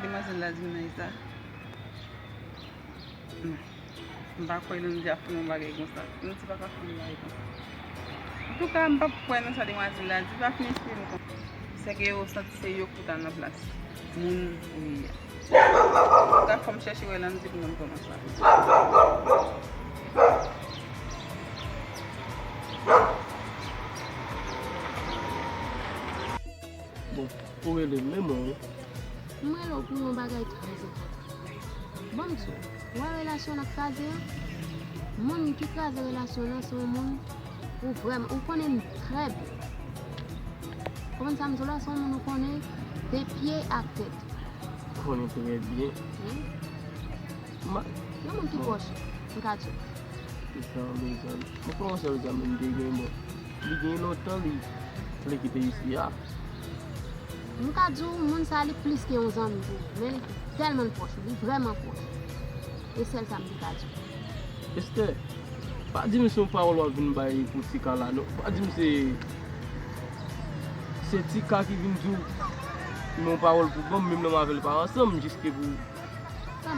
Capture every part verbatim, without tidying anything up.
Demwazèl la di m nan eta. Non. M pa kwè Landy ap fè yon bagay konsa. Landy pa ka fè yon bagay konsa. Antouka, m p ap kwè nan sa demwazèl la di. Pa fin espere m konsa. Sèke yo santi se yo ki ta nan plas moun ou ye a. Antouka, fò m chèche wè Landy pou mwen kòmanse. Bon, ou rele m, men mwen wi. M rele w pou yon bagay trè enpòtan. Ban m di w, ou wè relasyon n ap kraze an? Moun ki kraze relasyon nan se yon moun ou vrèman, ou konnen l trè byen. Konprann sa m di w la? Se yon moun ou konnen de pye a tèt. Konnen trè byen. Wi. Ma- Yon moun ki pwòch, m ka di w. Mezanmi, mezanmi. Mwen konnen yon sèl zanmi m te gen, bon. Li gen lontan li vle kite isi a. M ka di w, moun sa li plis ke yon zanmi pou ou, men li tèlman l pwòch, li vrèman pwòch. E sèl sa m te ka di w. Esther, pa di m se yon pawòl w ap vin bay pou Tika la, non. Pa di m se, se Tika ki vin di w yon pawòl pou ban m, menm lè m avè l pa ansanm, jiske pou,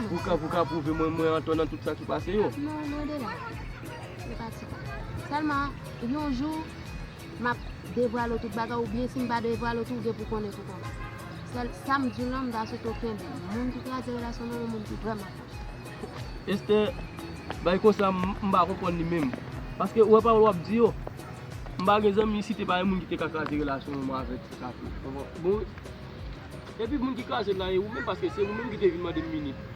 pou ka, pou ka pwouve mwen, mwen antò nan tout sa ki pase yo. Non, lwen de la. Se pa Tika. Sèlman, yon jou, m ap devwale w tout bagay, oubyen si m pa devwale w tou, ou gen pou konnen tou konsa. Sèl sa m di w lan, m ta swete w kenbe l. Moun ki kraze relasyon nan, yon moun ki vrèman fò. Esther, bay konsa, m, m pa konprann li menm. Paske ou wè pawòl w ap di yo, m pa gen zanmi isi, te pa gen moun ki te ka kraze relasyon mwen avèk Tika tou. Bon, epi moun ki kraze l la, e ou menm, paske se ou menm ki te vin mande m minit.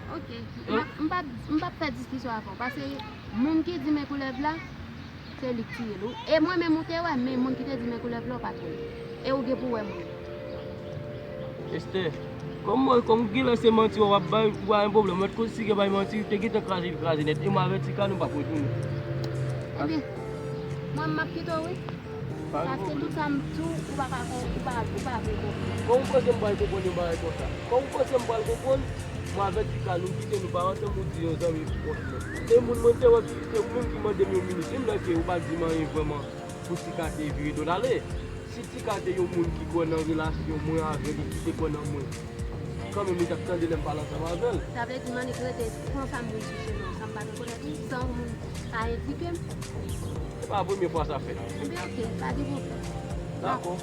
Ok, m ap, m p ap, m p ap fè diskisyon avè w, paske moun ki di men koulèv la, se li k tiye l. E mwen menm ou te wè, men moun ki te di men koulèv la, ou pa t wè. E ou gen pou wè mwen. Esther, kòm mwen, kòm genlè se manti w ap bay, ou pa gen pwoblèm. Mèt Kosik bay manti, te gentan kraze, li kraze nèt. E mwen avè Tika, nou p ap retounen. Ebyen, mwen, m ap kite w, wi. Paske tout sa m di w, ou pa ka kon-, ou pa, ou pa vle konprann. Kòman w panse m pral konprann yon bagay konsa? Kòman w panse m pral konprann? Mwen avè Tika, nou kite, nou pa ansanm, ou di yon zanmi pwòch mwen. E moun mwen te wè ki, se ou menm ki mande m yon minit. Menm lè ke ou pa di m anyen vrèman pou Tika te vire do l ale. Si Tika te yon moun ki kwè nan relasyon mwen avè li, ki te kwè nan mwen, kanmenm li t ap tande lè m pale ansanm avè l. Sa vle di m annik rete san sa m vin sou chemen an, san m pa rekonèt ou, san yon moun pa endike m. Se pa premye fwa sa fèt. Ebyen, ok, pa gen pwoblèm. Dakò.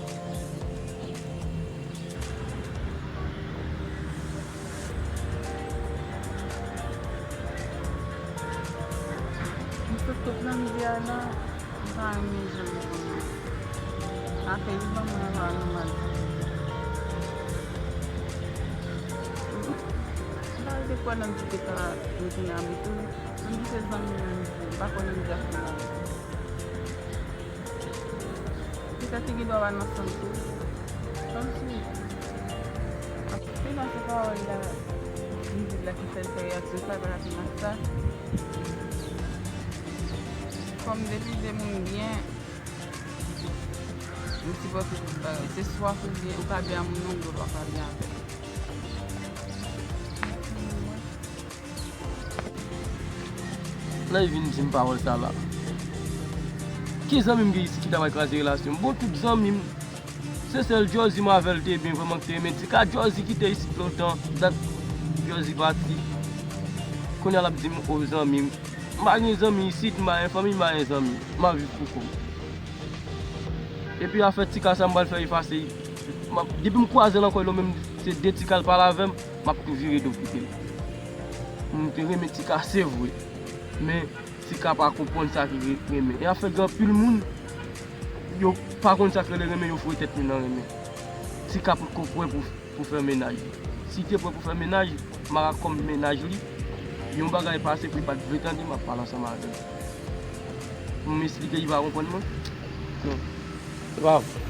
M sot tout nan milyè a la, m pa renmen jan l ye konnya. Afè li ban mwen anba nòmal. M pa rete kwè nan di te ka retounen avèk ou. Menm si se zanmi m, m pa kwè nan di a fè mal. Petèt li gen dwa pa nan sans ou. Kòmsi. Sinon se pawòl la, mizik la ki fè l fè reyaksyon sa, pa rapid ak sa. Kòm depi de moun byen, m sipòte tout bagay. Se swa ou byen, ou ka byen a moun nan, ou dwe pa ka byen avè l. Lè l vin di m pawòl sa la. Ki zanmi m gen isi ki ta pral kraze relasyon m? Bon, tout zanmi m, se sèl Jozy m avè l te byen vrèman ki te renmen Tika. Jozy kite isit lontan, dat Jozy pati. Kounye a l ap di m, o zanmi m. M pa gen zanmi isit, m pa gen fanmi, m pa gen zanmi. M ap viv pou kò m. Epi afè Tika sa m pral fè efase. M ap, depi m kwaze l ankò, e li menm se de Tika l pale avè m, m ap tou vire do kite l. M te renmen Tika, se vre. Men Tika pa konprann sa ki re-, renmen. E afè gen anpil moun, yo pa konn sa k rele renmen, yo foure tèt yo nan renmen. Tika potko prè pou, pou fè mennaj. Si te prè pou fè mennaj, Mara kòm mennaj li, yon bagay pase pou li pa t vle tande m ap pale ansanm avè l. Pou m esplike li pa konprann mwen? Non. Se pa vre.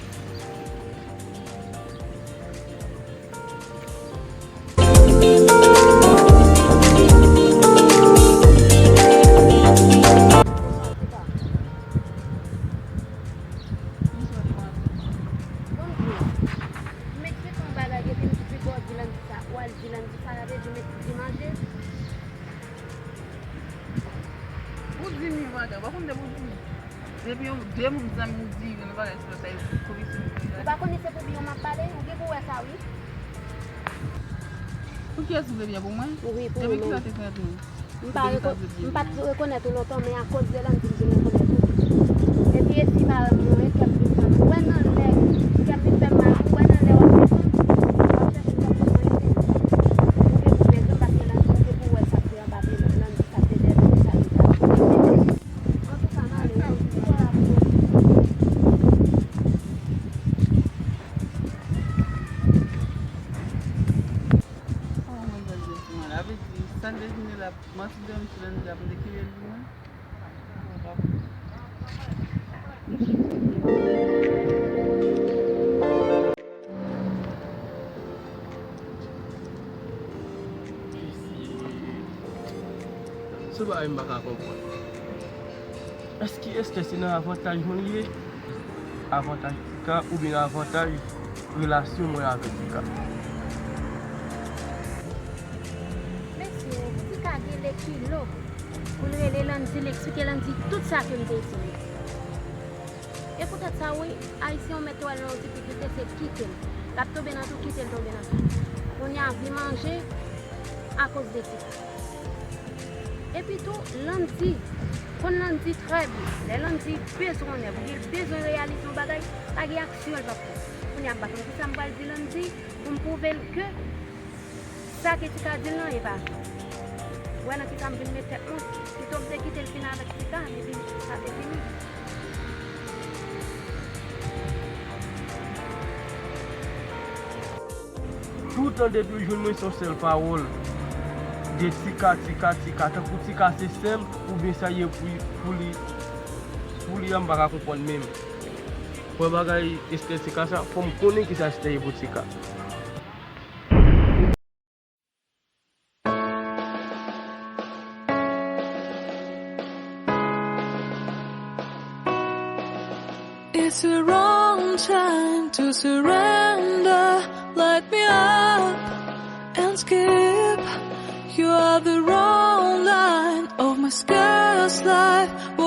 Ou al di Landy sa, sa vle di met pou di manje. Ou di m yon bagay, ou pa konn depi ou di m. Depi yon, de moun zanmi w di yon bagay sou lòt la, yo fout kouri sou nou deja. Ou pa konnen se pou byen w m ap pale? Ou gen pou wè sa, wi. Pou kiyès ou vle byen, pou mwen? Wi, pou ou menm. Depi kilè ou te fè antre? M pa reko-, m pa t rekonèt ou lontan, men akoz de Landy m vin rekonèt ou. Epi e fi marèm mwen, kè m vin fè m, ou wè nan lè, kè m vin fè m mal, ou wè nan lè w ap desann, w ap chèche kòb pou mwen ede. Ou gen pou bezwen m, paske Landy, ou gen pou wè sa k te anba pye Landy, sa k te dèyè, sa k te dèyè. Antouka, m ale, wi. Oh, mwen bèl Jezi, mwen. Sa vle di, sa l te vin la, manti dòmi sou Landy la, pou te kenbe l pou mwen. Se bagay m pa ka konprann. Èske Esther se nan avantaj mwen li ye? Avantaj Tika oubyen avantaj relasyon mwen avèk Tika? Mesye, Tika gen lekilo pou l rele Landy, l eksplike Landy tout sa ke m te di l. E poutèt sa, wi, Ayisyen, ou mèt wè l nan yon difikilte, se kite l. L ap tonbe nan tou, kite l tonbe nan tou. Kounye a, vi manje akoz de Tika. Epi tou, Landy, konn Landy trè byen. Lè Landy bezwen yon nèg, oubyen l bezwen reyalize yon bagay, pa gen aksyon l p ap fè. Kounye a, m pa konn kisa m pral di Landy pou m pwouve l ke sa ke Tika di l lan, e pa vre. Ou wè nan kisa m vin met tèt mwen? Pito m te kite l fin avèk Tika, epi sa te fini. Toutan depi w jwenn mwen, se yon sèl pawòl. De Tika, Tika, Tika. Tankou Tika se sè m, oubyen sa ye pou, pou li, pou li a, m pa ka konprann menm. Pou bagay Esther Tika sa, fò m konnen kisa Esther ye pou Tika. It's the wrong time to surrender. Light me up and skip. You are the wrong line of my scarce life.